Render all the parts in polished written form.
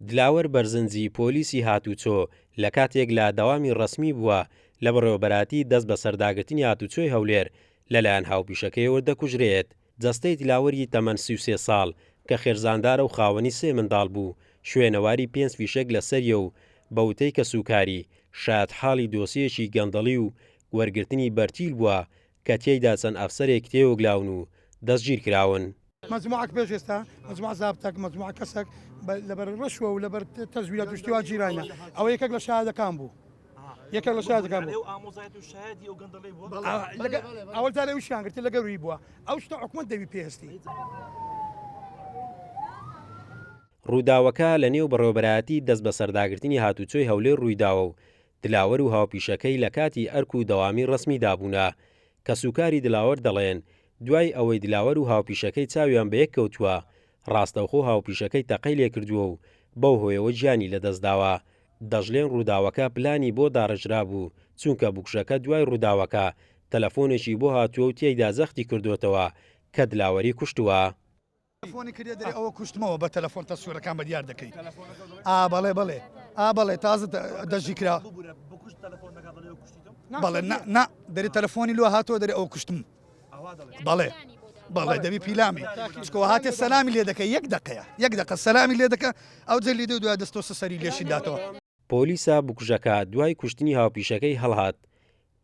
دلاوەر بەرزنجی پۆلیسی هاتوچۆ لە کاتێک لە دەوامی ڕەسمی بووە لە بەڕێوەبەرایەتی دەست بەسەرداگرتنی هاتوچۆی هەولێر لەلایەن هاوپیشەکەیەوە دەکوژرێت. جەستەی دلاوەری تەمەن 33 ساڵ کە خێرزاندارە و خاوەنی سێ منداڵ بوو، شوێنەواری پێنج فیشەک لەسەریە و بە وتەی کەسوکاری، شایەتحاڵی دۆسیەیەکی گەندەڵی و وەرگرتنی بەرتیل بووە کە تێیدا چەند ئەفسەرێک تێوەگلاون و دەستگیرکراون. مەجموعەک پێش ئێستا مەجموعە زابتەک مەجموعە کەسەک لەبەر ڕەشوە و لەبەر تەزویرات و شتی وا گیراینە ئەوە یەکێک لە شایەدەکان بوو یەکێک لە شایەدەکان بوو ئەوە جارێ وشیان گرتی لەگەر وی بووە ئەو شتە حکومەت دەبی پێستی. ڕووداوەکە لە نێو بەڕێوەبەرایەتی دەستبەسەرداگرتنی هاتوچۆی هەولێر ڕوویداوە و دلاوەر و هاوپیشەکەی لە کاتی ئەرک و دەوامی ڕەسمیدا بوونە. کەسوکاری دلاوەر دەڵێن، دوای ئەوەی دلاوەر و هاوپیشەکەی چاویان بەیەک کەوتووە، ڕاستەوخۆ هاوپیشەکەی تەقەی لێکردووە و بەو هۆیەوە گیانی لەدەستداوە. دەشڵێن ڕووداوەکە پلانی بۆ داڕێژرابوو، چونکە بکوژەکە دوای ڕووداوەکە تەلەفۆنێکی بۆ هاتووە و تێیدا جەختی کردۆتەوە کە دلاوەری کوشتووە. تەلەفۆنی کردە دەرێ ئەوە کوشتمەوە بە تەلەفۆن تەسویرەکان بە دیار دەکەی ئا بەڵێ بەڵێ ئا بەڵێ تازە دەژی کرا بەڵێ نا دەرێ تەلەفۆنی لۆ هاتووە دەرێ ئەوە کوشتم بەڵێ بەڵێ دەبی پیلامی چکەوە هاتێ سەلامی لێ دەکە یەک دقەیە یەک دقە سەلامی لێ دەکە ئەو جەلی دو دوای دەستۆ سەری لێشی داتەوە. پۆلیسە بکوژەکە دوای کوشتنی هاوپیشەکەی هەڵهات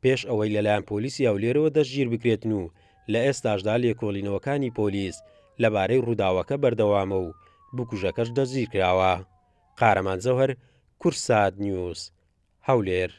پێش ئەوەی لەلایەن پۆلیسی هەولێرەوە دەستگیربکرێتن و لە ئێستاشدا لێکۆڵینەوەکانی پۆلیس لەبارەی ڕووداوەکە بەردەوامە و بکوژەکەش دەستگیرکراوە. قارەمان جەوهەر، کوردسات نیوز، هەولێر.